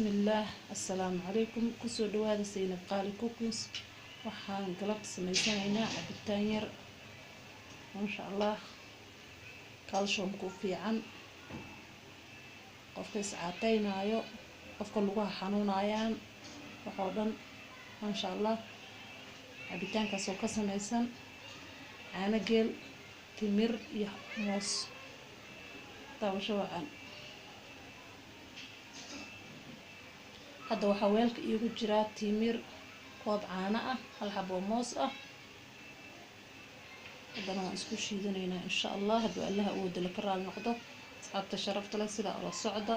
Bismillaah, assalaamu calaykum. Kusoo dhawaada Saynab Qaali Cookings. Waxaan galabta sameysanaynaa cabitaan yar, maasha Allah, calciumku fiican, qofka iscaateynaayo, qofka lugaha xanuunayaan, waxoo dhan, maasha Allah. Cabitaankaas oo ka sameysan caano geel, timir iyo moos. Daawasho wacan. Hadda waxaa weelka iigu jiraa timir, koob caano ah, hal xaboo moos ah. Haddana waan isku shiidanaynaa, insha Allah, hadduu Allaha awooda laka raali noqdo. Asxaabta sharafta leh, sidaa ula socda.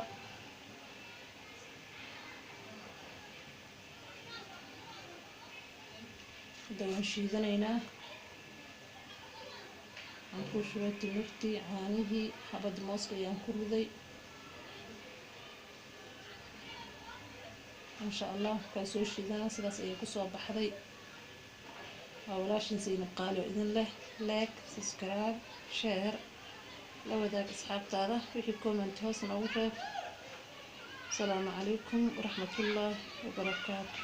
Hadda waan shiidanaynaa. Waxaan ku shubay timirtii, caanihii, xabadii mooska ayaan ku riday, insha Allah. Markaa soo shiidana sidaas ayay kusoo baxday. Waa walaashin Saynab Qaali oo idin leh like, subscribe, share, la wadaag asxaabtaada. Wixii comment hoos noogu reeb. Asalaamu calaykum waraxmatullaahi wabarakaatu.